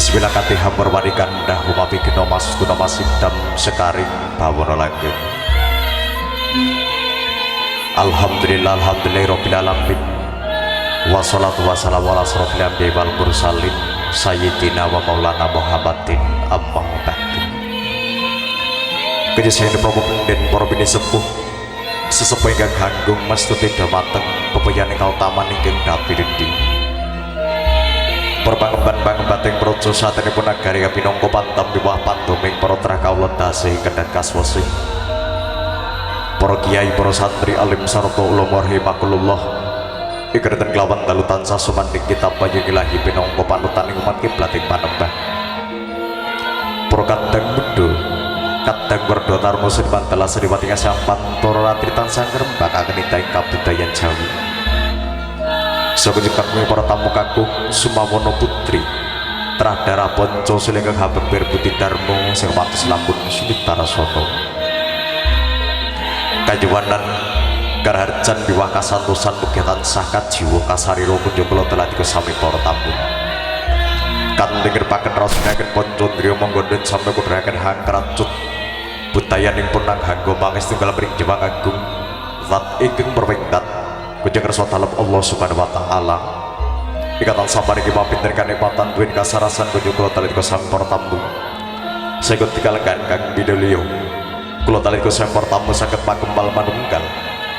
Bismillah kati hambor warikan dahu mapigeno mas tuna masidam sekaring bawono langgeng. Alhamdulillah alhamdulillah rabbil alamin. Wassalatu wassalamu ala asrofil anbiya wal mursalin sayyidina wa maulana Muhammadin amma ba'du. Kejasayan promo dan para bini sepuh sesepuh ingkang hanggung mastuti dhumateng pepujaning kautaman ingkang dapilindi. Para pangemban-pangembating praja satenipun nagari kapinangka pantam miwah pandoming para trah kawula dasih kendhat kaswasih. Para kiai, para santri, alim sarta ulama rahimakumullah. Ikreten kelawan dalu tansah sumandhing kitab payung ilahi pinangka panutaning umat kiblating panembah. Para kadang muda, kadang werda tarma seniman dalah seniwati ngasih pantara ratri tansah ngrembakaken indahing kabudayan Jawi. Saka kakung para tamu kakung Sumawono Putri trah darah ponco sulingkang habebir budi darmo sing wates lampun sinitarasana. Kayuwanan karaharjan biwah kasantosan mugi tansah kajiwa kasarira kunjuk kula telah sami para tamu. Kanthi ngrepaken raosnaken poncondriya monggo den sampe kudhuraken hangkracut budayaning punang hanggo mangestu mring Jewang Agung zat ingkang perwingkat kunjung kersa dalem Allah Subhanahu wa taala. Ikatan sabar iki mapinten kanikmatan duwen kasarasan kunjung kula talit sami para tamu. Saged dikalengan kang bidolio. Kula talit sami para tamu saged makempal manunggal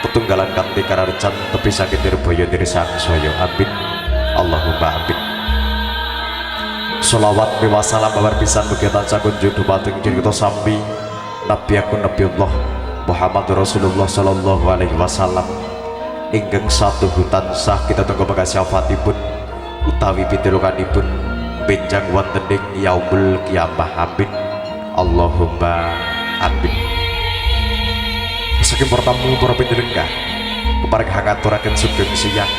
tetunggalan kanthi kararjan tepi saking nirbaya diri sangsaya. Amin. Allahumma amin. Sholawat miwah salam babar pisan mugi tansah kunjung dumateng jeneng kita sami Nabi aku Nabiullah Muhammad Rasulullah sallallahu alaihi wasallam ingkang satuhu tansah kita tunggu syafaatipun utawi pitulunganipun benjang wonten ing yaumul kiamah. Amin. Allahumma amin. Saking para tamu para pinjenengan kepareng hangaturaken sugeng siang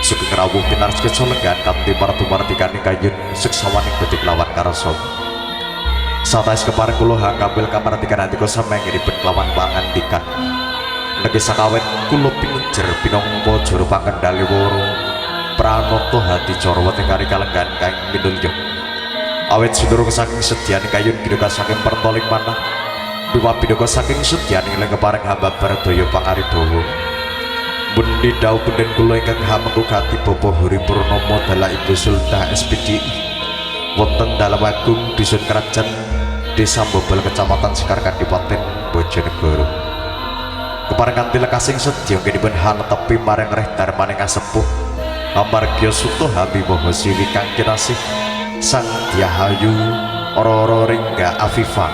sugeng rawuh pinares kesolenggan kanthi martu-martikaning kayun suksawaning becik lawan karsa. Satais kepareng kula hangambil kamardikan andika samenggenipun kelawan pangandikan negi sakawet kula pinejer pinangka juru pangendali wara pranata hati cara weteng kari kalenggan kang minulya awit sedurung saking sedyaning kayun giduka saking pertoling manah miwah piduka saking sedyaning ing kepareng hamba bardaya pangaribawa. Bundi dawuh punden kula ingkang hamengku gati Bapak Huri Purnomo dalah Ibu Sultah SPDI wonten Dalem Agung Dusun Kerajaan Desa Bobol Kecamatan Sekar Kadipaten Bojonegoro. Kepareng kanthi lekasing sedya nggenipun hanetepi marang reh darmaning asepuh amarga suta habibaha siwi kang kinasih Sang Dyahayu Roro Ringga Afifa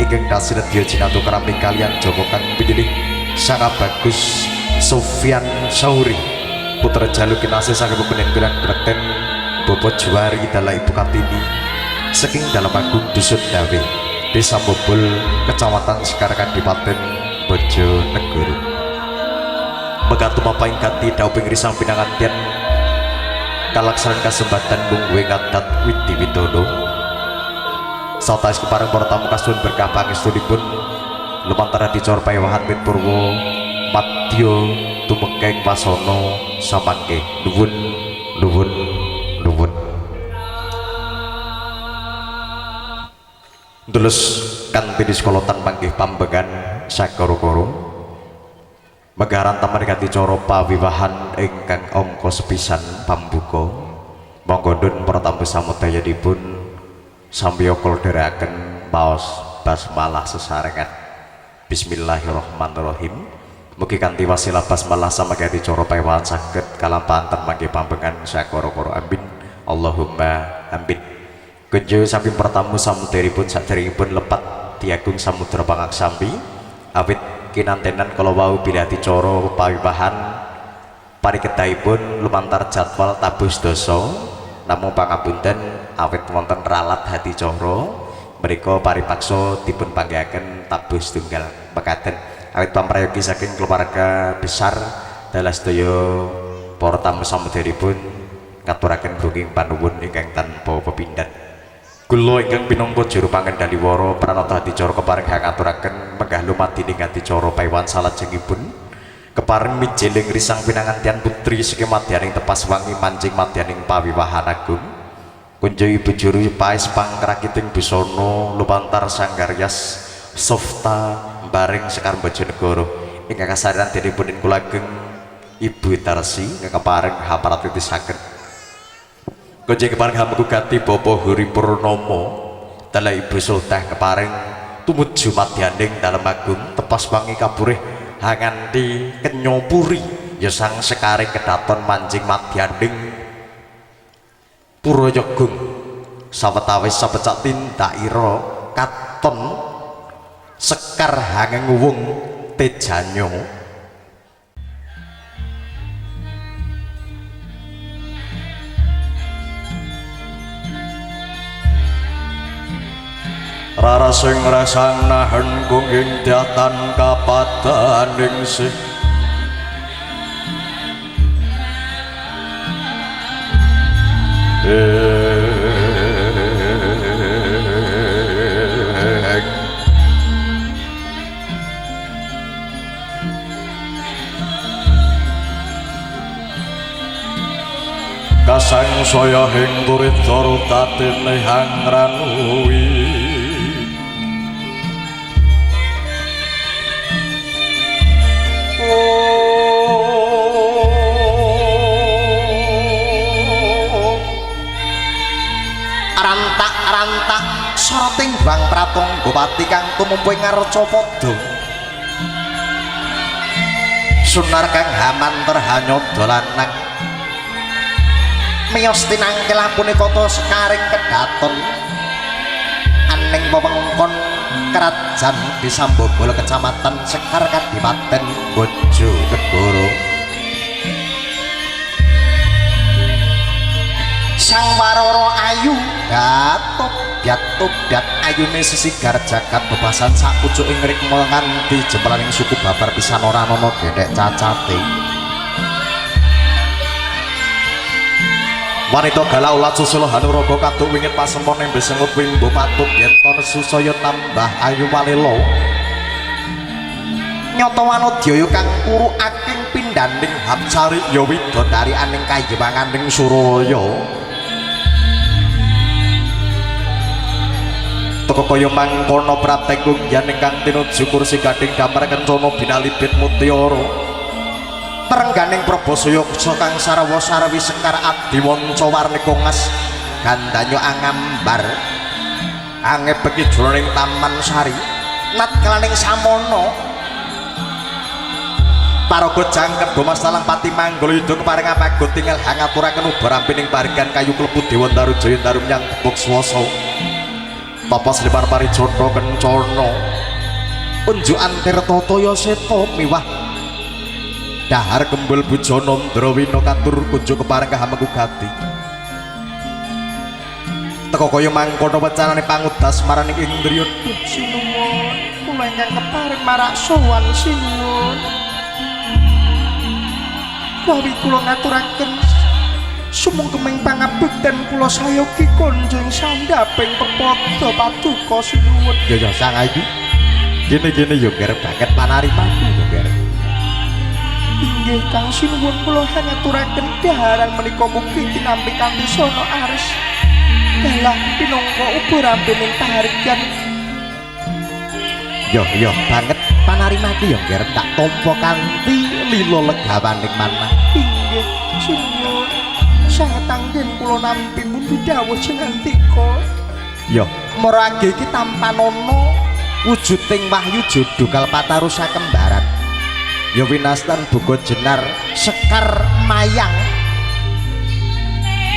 ingkang kasinedya jinatu kerami kalian joko kang pinilih Sang Bagus Sofyan Sauri putra Jalu kinasih saking pepenen Bilang Brekten Bapak Juwari dalah Ibu Kartini saking Dalem Agung Dusun Dawe Desa Bobol Kecamatan Sekar Kadipaten Bojonegoro. Megah tumapa ing ganti dawuhing risang pinanganten kalaksanan kasembatan mungguing adat widi widodo. Sautais kepareng para tamu kasuwun berkah pangestunipun lumantar adicara paewahan mit purwa madya tumekeng wasana samangke. Nuwun nuwun nuwun. Terus kanthi diskolotan manggih pambengan sakoro-koro megaran taman kanthi cara pawiwahan ingkang angka sepisan pambuka. Monggo ndun para tamu samudayanipun sambiya kula dherekaken maos basmalah sesarengan. Bismillahirrahmanirrahim. Mugi kanthi wasilah basmalah samangke cara paewahan saged kalampahan ten mangke pambengan sakoro-koro. Amin. Allahumma amin. Kunjung saking pertamu samudaripun saderengipun lepat Tiagung Samudra Pangaksambi awit kinantenan kala wau bilih adicara pawiwahan parikedahipun lumantar jadwal tabuh sedasa, namung pangapunten awit wonten ralat hadicara mriku paripaksa dipun panggihaken tabuh setunggal mekaten. Awit pamprayogi saking keluarga besar dalah sedaya para tamu samudaripun ngaturaken gunging panuwun ingkang tanpa pepindhan. Kula ingkang pinangka juru pangendali wara pranata adicara kepareng ngaturaken menggah lumadi ing adicara paiwan salajengipun kepareng mijeling risang pinangantian putri saking madyaning tepas wangi mancing madyaning pawiwahan agung. Kunjo ibu juru paes pangkrakiting busana lumantar sanggaryas softa bareng Sekar Bojonegoro ingkang kasarian dening kula ageng Ibu Tarsi ingkang kepareng haparatitisaken. Kunjo kepareng hamegugati Bapak Huri Purnomo dalah Ibu Sultah kepareng tumuju madyaning dalem agung tepas wangi kaburih hanganti kenyopuri ya sang sekaring kedaton manjing madyaning Purayagung sawetawis sapecak tindak ira katon sekar hangenguwung tejanyo. Rara sing rasang nahen gunging datan kapadaning sih kasang saya ing turita rutatine hangranuwi rantak-rantak soroting bang pratangga pati kang tumumpu ing Ngarcapada sunar kang hamanter hanyada lanang miyos tinangkil lampune kota sekaring kedaton aning wewengkon kerajaan Desa Bogol Kecamatan Sekar Kadipaten Bojonegoro. Sang Warara ayu gatup gatup ayune sisigar jagat bebasan sapucuk ing rikma nganti jempolaning suku babar pisan ora ana gedhek cacate. Wanita galau ulat susula hanuraga kaduk wingit pasempon nembe sengut wimbo patut yen to nesu saya tambah ayu walela. Nyata wanodyaya kang kuru aking pindhaning hapsari ya widodari aning kayiwanganing Suralaya. Teka kaya mangkono pratenggung yen ingkang tinuju kursi gading damar kencana binalibit mutiara. Trengganing Prabasaya kang sarwa sarwi sekar adiwanca warnika ngas gandanya angambar angebeki jroning taman sari natkalaning samono paraga jangkep Bomas Talang Pati Manggalayuda kepareng apagot tinggal hangaturaken uba rampining parigan kayu klebu Dewa Ndaru Jaya Ndaru menyang tepuk swasa tapa slipan parijana kencana unjukan tirta toya seta miwah dahar kembul bujana ndrawina katur kunjuk kepareng kahamengku gati teka kaya mangkono wecanane pangudas maraning indriya. Duh sinuwun kula ingkang kepareng marak sowan sinuwun mawi kula ngaturaken sumungkeming pangabekten kula sayogi konjeng sandhaping pepada paduka sinuwun. Ya ya sang ayu gini-gini yo ger banget panarimaku yo ger. Inggih Kang sinuwun kula ngaturaken daharan menika mugi tinampi kanthi sono aris dalah pinangka uba rambening pahargyan. Yo yo banget panarimaku yo ger tak tampa kanthi lila legawaning manah. Inggih sinuwun sanget anggen kula nampi mundi dawuh senantika. Yo marage iki tampanana wujuding wahyu jodho kalpataru sakembaran. Ya winastan buka jenar sekar mayang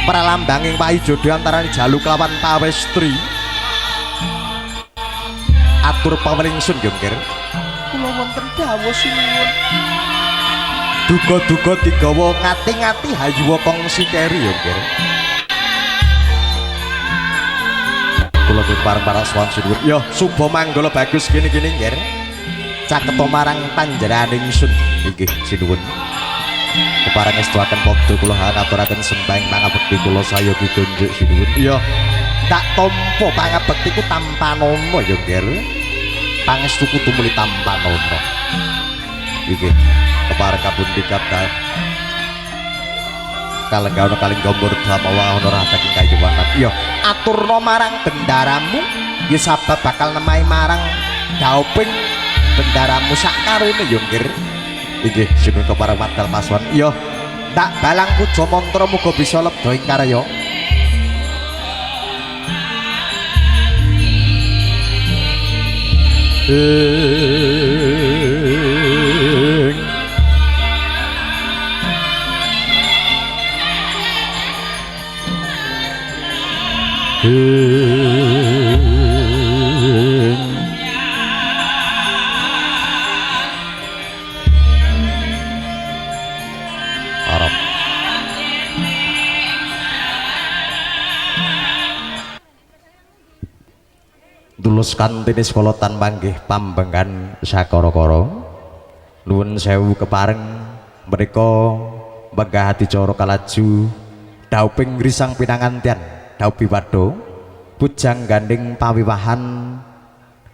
pralambanging wahyu jodho antarane jalu kelawan pawestri atur pawelingsun yo nggih. Kula wonten dawuh sinuwun. Duga-duga digawa ngati-ngati hayuwa kongsi keri yo nggih. Kula pareng para sowan sinuwun. Yo suba manggala bagus gini-gini nggih. Caketa marang panjenenganing ingsun. Inggih sinuwun. Kepareng estuaken padha kula ngaturaken sembahing pangabekti kula sayogi tunjuk sinuwun. Iya, tak tampa pangabektiku tampanana ya nggih. Pangestuku tumuli tampanana. Inggih, kepareng kapundi kathah kalenggawana kalingga murda mawa ana rahaking kayuwanan. Ya aturna marang bendaramu ya sabab bakal nemahi marang dauping bendaramu sakarone ya nggir. Inggih, sinuwun kepareng madal paswan. Iya, tak balang puja mantra muga bisa lebda ing karya. Ing ing Arab. Tulus kanthi niskala tan panggih pambengkan sakara-kara. Nuwun sewu kepareng menika menggah adicara kalaju dauping risang pinangantian daupi wado pujang gandeng pawiwahan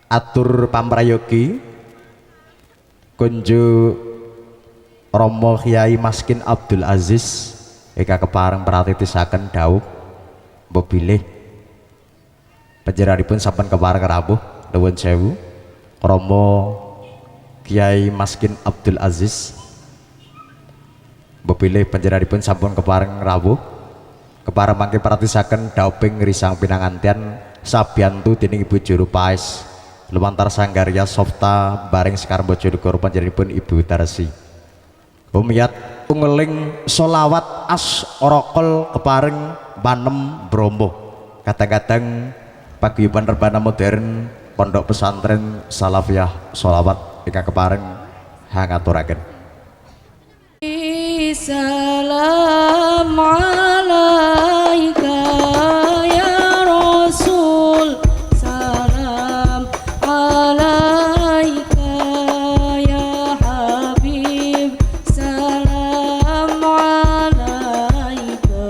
atur pamrayogi kunjuk Romo Kyai Maskin Abdul Aziz eka kepareng pratitisaken daup mbok bilih panjenenganipun sampun kepareng rawuh. Nuwun sewu Romo Kyai Maskin Abdul Aziz mbok bilih panjenenganipun sampun kepareng rawuh kepareng mangke pratisaken dauping risang pinangantian sabiyantu dening Ibu Juru Paes lumantar Sanggarya Softa bareng Sekar Bojonegoro panjenenganipun Ibu Tarsi. Umiyat ungeling solawat as orokol kepareng panem Bromo. Kadang-kadang paguyuban rebana modern pondok pesantren Salafiyah solawat ingkang kepareng hangaturaken. Salam alaika ya Rasul, salam alaika ya Habib, salam alaika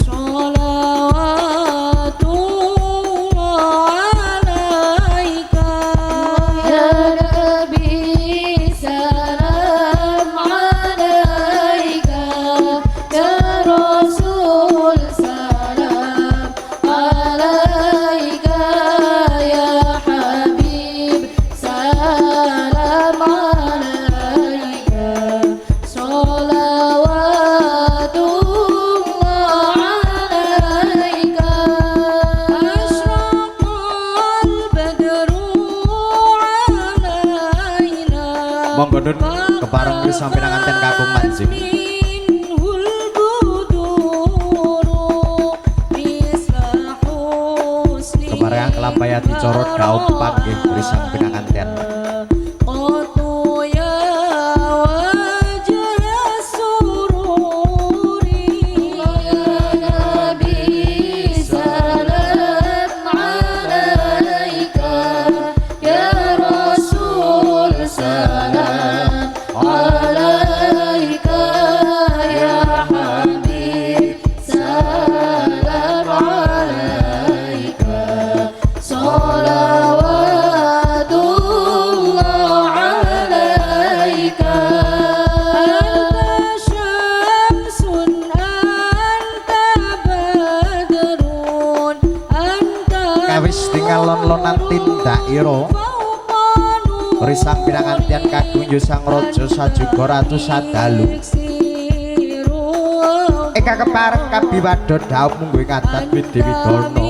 sholawatullah alaika Ya Nabi salam alaika ya Rasul salam alaika ya Habib salam alaika sholawatullah alaika. Ashraqal badru alaina. Monggo nun kepareng risang pinanganten kakung manjing. Minhul buduru misla husni Kepareng kelampahi adicara daup panggih risang pinanganten. Qatu ya wajha sururi. Ya Nabi salam alaika ya Rasul salam alaika ya Habib salam alaika sholawatullah alaika. Anta syamsun anta badrun anta Kawis tingalon-lonan tindak ira risang pinangantian kagung Sang Raja sajuga Ratu Sadalu. Eka kepareng kabiwada daup mungguh ing adat Widi Widana.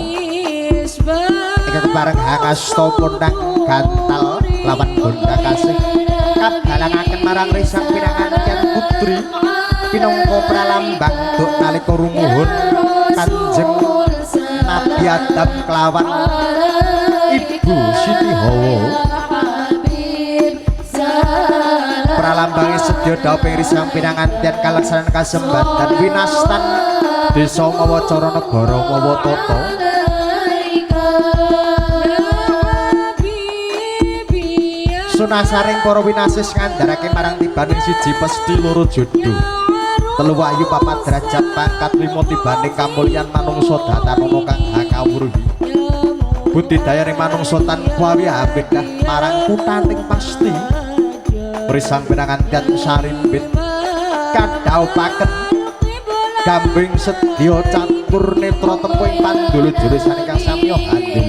Eka kepareng hangasta pondang gantal lawan gonda kasih kabalangaken marang risang pinangantian putri pinangka pralambang duk nalika rumuhun Kanjeng Nabi Adam kelawan Ibu Siti Hawa. Pralambange sedya dauping risang pinangantian kalaksanan kasembadan winastan desa mawacara negara mawa tata. Sunasaring para winasis ngandharake marang tibaning siji pesthi loro jodho telu wahyu papat derajat pangkat lima tibaning kamulyan manungsa datanana kang hakawruhi budidayaning manungsa tan kuwi abedah marang kuthaning pasti risang pinangantian sarimbit kadhaupaken Kambing sedya catur netra tempo ing pandulu jurusan ingkang samya handul.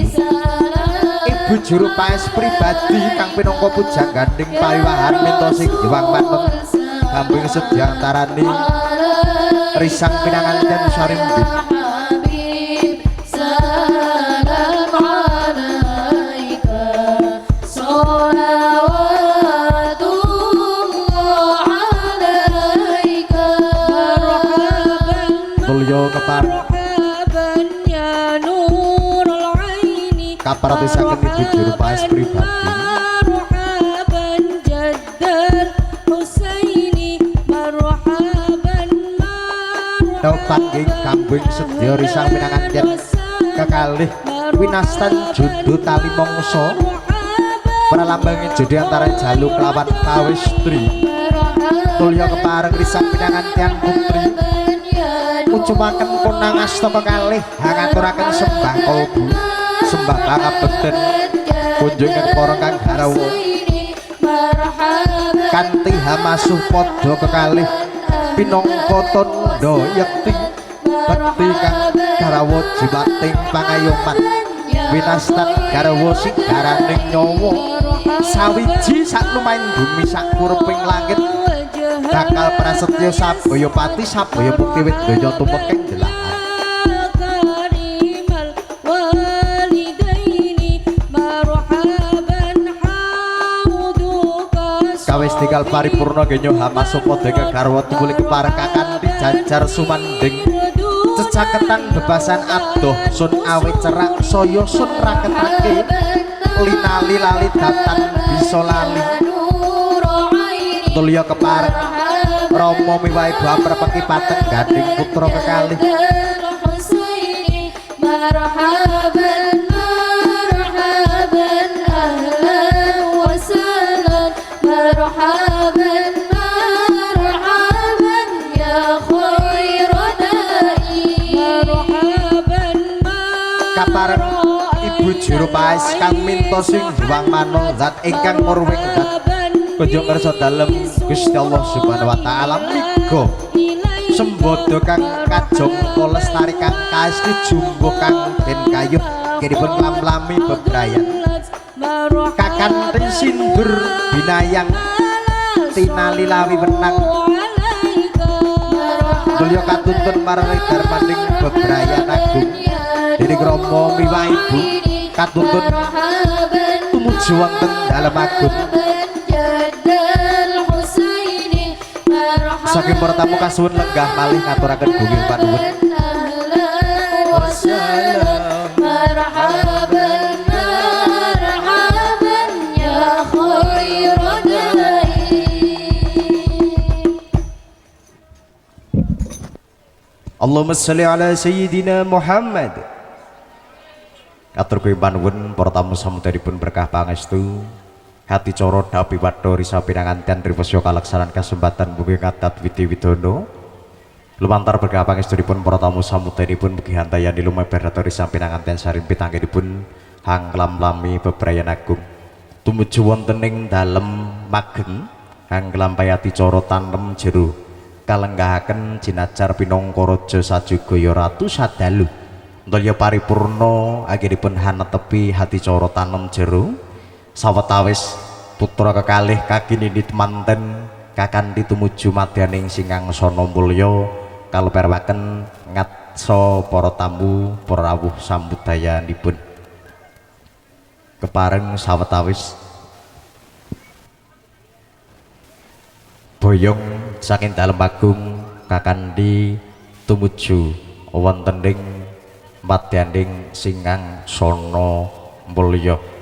Ibu juru paes pribadi kang pinangka pujang gandeng pawiwahan minta sing diwang manut. Kambing sedya antarane risang pinanganten sarimbit. Salam alaika, sholawatullah alaika. Mulya kepareng Marhaban ya nurul aini, kaparatisaken ibu juru paes pribadi. Marhaban jaddal Husaini, marhaban Panggih kambing sedya risang pinanganten kekalih winastan jodo tali mangsa pralambange jodi antara jalu kelawan kawistri. Tulya kepareng risang pinanganten putri ucumaken konang asta kekalih hangaturaken sembah kalbu sembah pangabekten kunjungan para kang garawa kanthi hamasuh padha kekalih pinangka tandha yekti bekti kang garawa jiwating pangayoman winastan garwa sigaraning nyawa sawiji saklumahing bumi sakureping langit bakal prasetya sabaya pati sabaya bukti wit donya tumekeng delahan. Kawis tinggal paripurna genyo hamaso padha kegarwa tumuli kepareng kakanthi jajar sumandhing cecaketan bebasan adoh sun awe cerak saya sun raketake linali lali datan bisa lali. Tulya kepareng Rama miwahi bamrepeki pateng gandeng putra kekalih. Marhaban marhaban ahlan wa sahlan, marhaban marhaban ya khaira dai. Marhaban Kapareng ibu juru paes kang minta sing juwang mano zat ingkang murwing zat kunjung kersa dalem Gusti Allah Subhanahu wa taala miga sembodo kang kajangka lestari kang kaesti jumbuh kang den kayuh kiripun lam-lami bebrayan kakanthi sindur binayang tinali lawi wenang dulya katuntun marang darmaning bebrayan agung dening Rama miwah ibu katuntun tumuju wonten dalem agung. Saking para tamu kasuwun lenggah malih ngaturaken gunging panuwun. Marhaban marhaban ya khaira dai. Allahumma sholli ala sayyidina Muhammad. Katur gunging panuwun para tamu samudaripun berkah pangestu. Hati coro dapi wadho risa pinanganten ripesya kalaksanan kasempatan mugi ngatat widi widono. Lumantar berkah pangestunipun para tamu samudanipun mugi handayani lumebar risa pinanganten sarimpi tanggenipun hanglam-lami bebrayan agung. Tumuju wonten ing dalem mageng hanglampayati cara tanem jero kalenggahaken jinajar pinangka raja sajugaya ratu sadalu. Ndalya paripurna anggenipun hanetepi hati cara tanem jero sawetawis putra kekalih kaginini manten kakanthi tumuju madyaning singangsana mulya kaluperwaken ngatsa para tamu para rawuh sambudayanipun. Kepareng sawetawis boyong saking dalem agung kakanthi tumuju wonten ing madyaning singangsana mulya.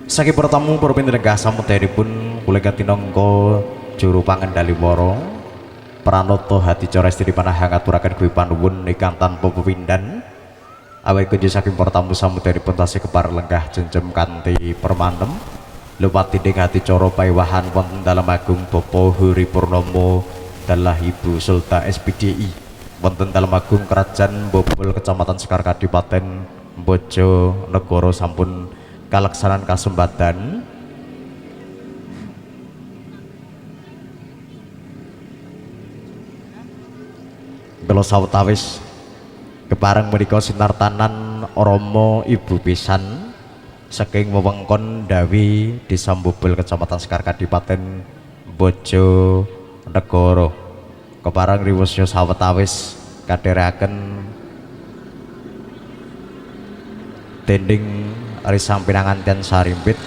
Saking para tamu para pinrenggah samudayanipun kula katinangka juru pangendali wara pranata hati cara estri panahang ngaturaken kuwi panuwun ingkang tanpa pepindhan. Awit kunci saking para tamu samudayanipun tasih kepareng lenggah jenjem kanthi permanem luwati ing hati cara paewahan wonten dalem agung Bapak Huri Purnomo dalah Ibu Sulta SPDI wonten dalem agung Kerajaan Bobol Kecamatan Sekar Kadipaten Bojonegoro sampun kalaksanan kasempatan. Kala sawetawis kepareng menika sinartanan Rama Ibu pisan saking wewengkon Dawi Desa Mbobol Kecamatan Sekar Kadipaten Bojonegoro. Kepareng riwusnya sawetawis kadherekaken dening risang pinanganten sarimpit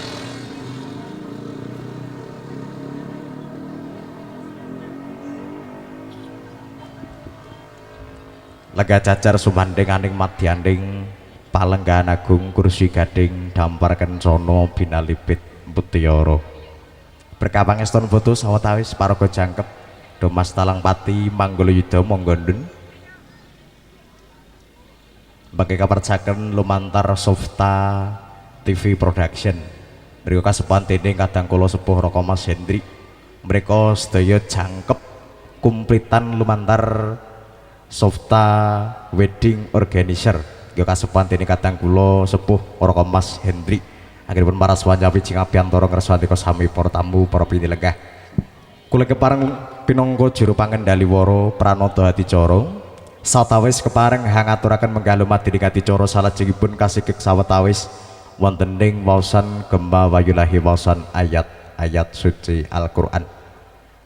lega cacar sumanding aning madyaning palenggahan agung kursi gading dampar kencana binalipit mutiara. Berkapangeston foto sawetawis paraga jangkep Domas Talang Pati Manggola Yuda monggo ndun. Bagi kapercaken lumantar Softa TV Production. Mriku kasepuhan dening kadang kula sepuh Raka Mas Hendri. Mriko sedaya jangkep kumplitan lumantar Softa Wedding Organizer. Nggih kasepuhan dening kadang kula sepuh Raka Mas Hendri. Anggenipun para swanca wijing abiyantara ngersandika sami para tamu para pinilenggah. Kula kepareng pinangka juru pangendali wara pranata adicara. Sawetawis kepareng hangaturaken menggah dumadi adicara salajengipun kasigek sawetawis wonten ing waosan gema wayulahi waosan ayat-ayat suci Al-Qur'an.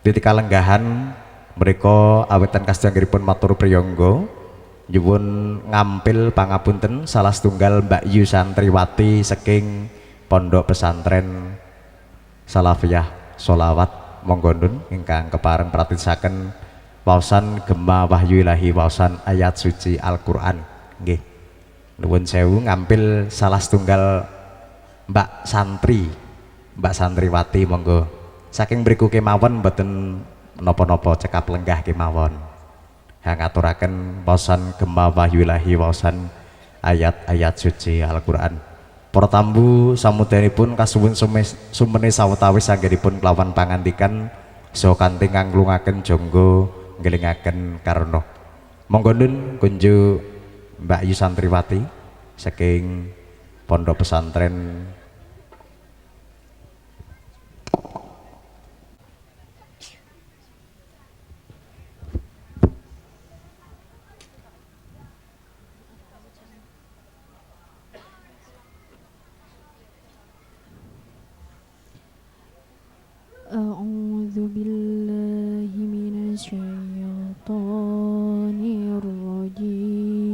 Titik kalenggahan mriko awitan kastanggiripun matur priyangga nyuwun ngampil pangapunten salah setunggal Mbak Yu Santriwati saking Pondok Pesantren Salafiyah Sholawat monggo ndun ingkang kepareng pratisaken waosan gema wahyu ilahi waosan ayat suci Al-Qur'an. Nggih. Nuwun sewu ngampil salah setunggal Mbak Santri, Mbak Santriwati monggo. Saking mriku kemawon mboten napa-napa cekap lenggah kemawon. Hangaturaken waosan gema wahyu ilahi waosan ayat-ayat suci Al-Qur'an. Para tambu samudanipun kasuwun sumene sawetawis anggenipun kelawan pangandikan saha kanthi nganglungaken jangga ngelingaken karna. Monggo nun kunjuk Mbak Yu Santriwati saking Pondok Pesantren A'udzu billahi minasyaitonir rajim.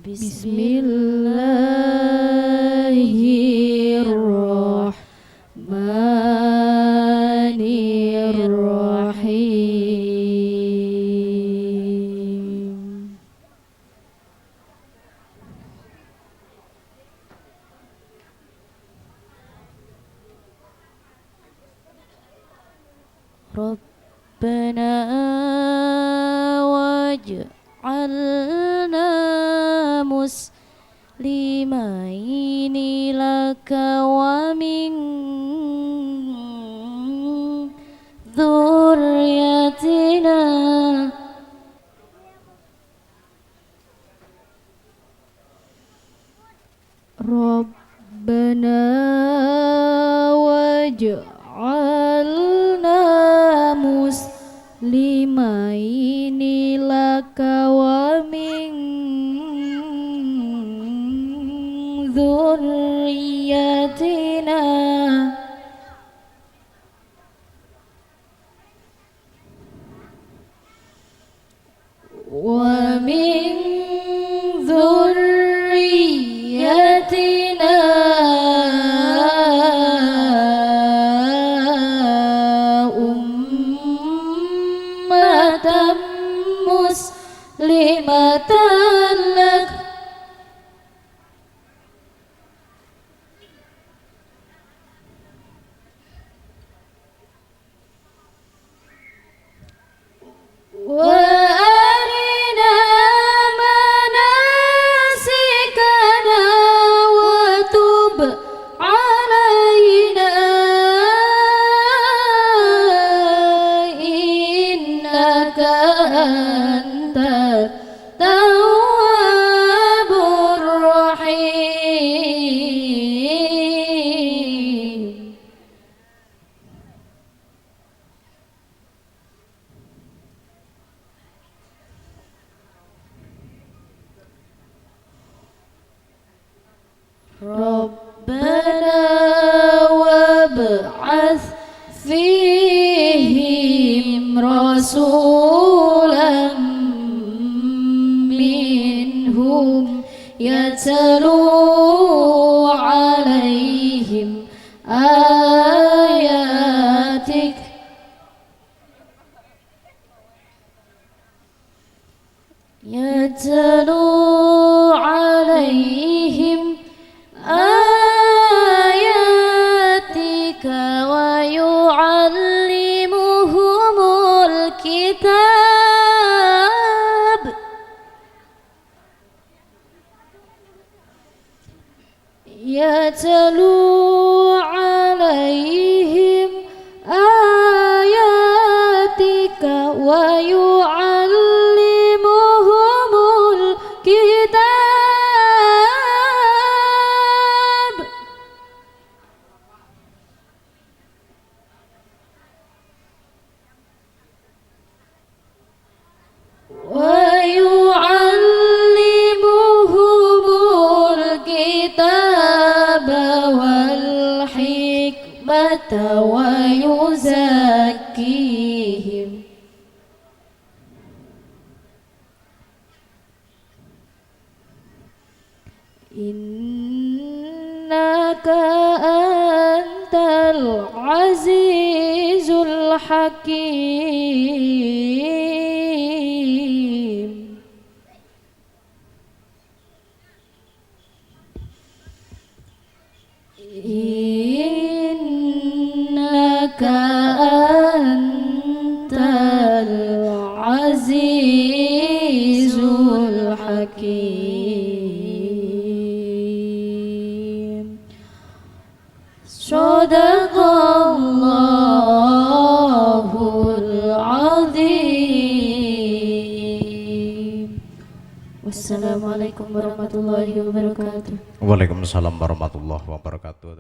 Bismillahirrahmanirrahim. Rabbana waj'alna muslimaini laka wa min dzurriyyatina. Rabbana waj'alna muslimaini laka wa min dzurriyyatina. Wa min dzurriyyatina ummatan muslimatan lak. ربنا وابعث فيهم رسولا منهم يتلو عليهم آياتك يتلو عليهم آياتك ويعلمهم الكتاب يتلو عليهم آياتك ويعلمهم الكتاب ويعلمهم الكتاب والحكمة ويزكيهم إنك أنت العزيز الحكيم. إنك أنت العزيز الحكيم. صدق الله العظيم. Wassalamualaikum warahmatullahi wabarakatuh. Waalaikumsalam warahmatullahi wabarakatuh.